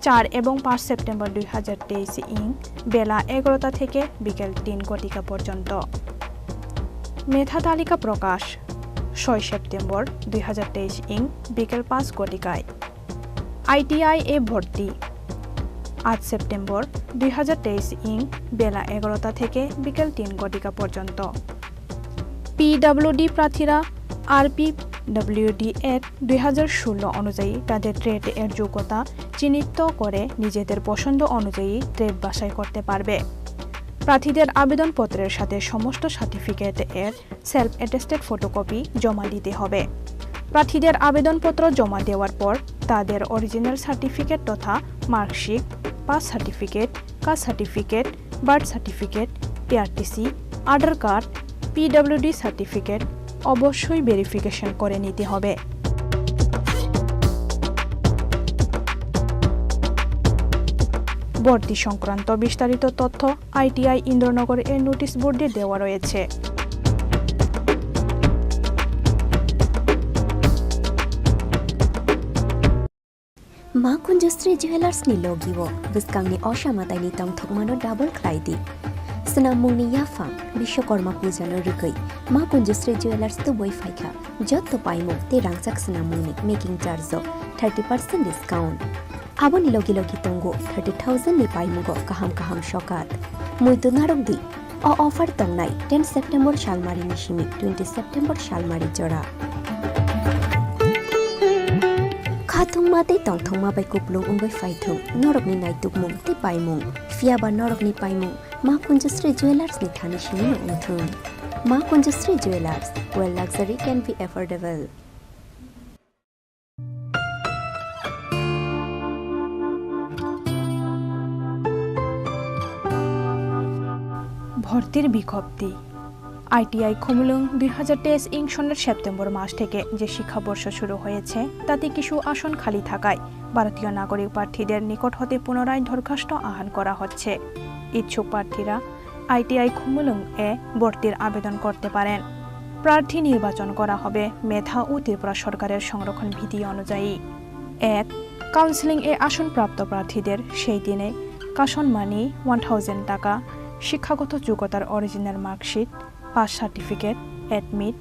চার এবং পাঁচ সেপ্টেম্বর দুই হাজার তেইশ ইং বেলা এগারোটা থেকে বিকেল তিন ঘটিকা পর্যন্ত। মেধা তালিকা প্রকাশ ছয় সেপ্টেম্বর দুই হাজার তেইশ ইং বিকেল পাঁচ ঘটিকায়। আইটিআই এ ভর্তি আট সেপ্টেম্বর দুই হাজার তেইশ ইং বেলা এগারোটা থেকে বিকেল তিন ঘটিকা পর্যন্ত। পিডব্লিউডি প্রার্থীরা আরপিডব্লিউডি অ্যাক্ট দুই হাজার ষোলো অনুযায়ী তাদের ট্রেড এর যোগ্যতা চিহ্নিত করে নিজেদের পছন্দ অনুযায়ী ট্রেড বাছাই করতে পারবে। প্রার্থীদের আবেদনপত্রের সাথে সমস্ত সার্টিফিকেট এর সেলফ অ্যাটেস্টেড ফটোকপি জমা দিতে হবে। প্রার্থীদের আবেদনপত্র জমা দেওয়ার পর তাদের অরিজিনাল সার্টিফিকেট তথা marksheet, pass certificate, caste certificate, birth certificate, PRTC, Aadhaar card, PWD certificate অবশ্যই ভেরিফিকেশন করে নিতে হবে। ভর্তি সংক্রান্ত বিস্তারিত তথ্য আইটিআই ইন্দ্রনগর এর নোটিশ বোর্ডে দেওয়া রয়েছে। Ma Kunjusri Jewelers ni logi o bwskangni osa mataini tongthokmano double khlai di. Swnammungni yaphang Bishwakarma puja no rwgwi Ma Kunjusri Jewelers tubui phaikha. Jotto paimung tei rangchak swnammungni making charge o thirty percent discount. Aboni logi logi tongo thirty thousand ni paimungo kaham kaham sokat. Muitu narwk di, o offer tongnai ten September salmari ni simi twenty September salmari jora. Khat Thungma tei tongthokma bai kupulung wngwi phaithung norokni naitukmung tei paimung. Phiyaba norokni paimung Ma Kunjasri Jewellers ni thani simi wngthung. Ma Kunjasri Jewellers, where luxury can be affordable. ভর্তির বিজ্ঞপ্তি। আইটিআই খুমুলুং দুই হাজার তেইশ ইং সনের সেপ্টেম্বর মাস থেকে যে শিক্ষাবর্ষ শুরু হয়েছে, তাতে কিছু আসন খালি থাকায় ভারতীয় নাগরিক প্রার্থীদের নিকট হতে পুনরায় দরখাস্ত আহ্বান করা হচ্ছে। ইচ্ছুক প্রার্থীরা আইটিআই খুমুলুং এ ভর্তির আবেদন করতে পারেন। প্রার্থী নির্বাচন করা হবে মেধা ও ত্রিপুরা সরকারের সংরক্ষণ বিধি অনুযায়ী। এক, কাউন্সেলিং এ আসনপ্রাপ্ত প্রার্থীদের সেই দিনে কাশন মানি ওয়ান থাউজেন্ড টাকা, শিক্ষাগত যোগ্যতার original marksheet, pass certificate, admit,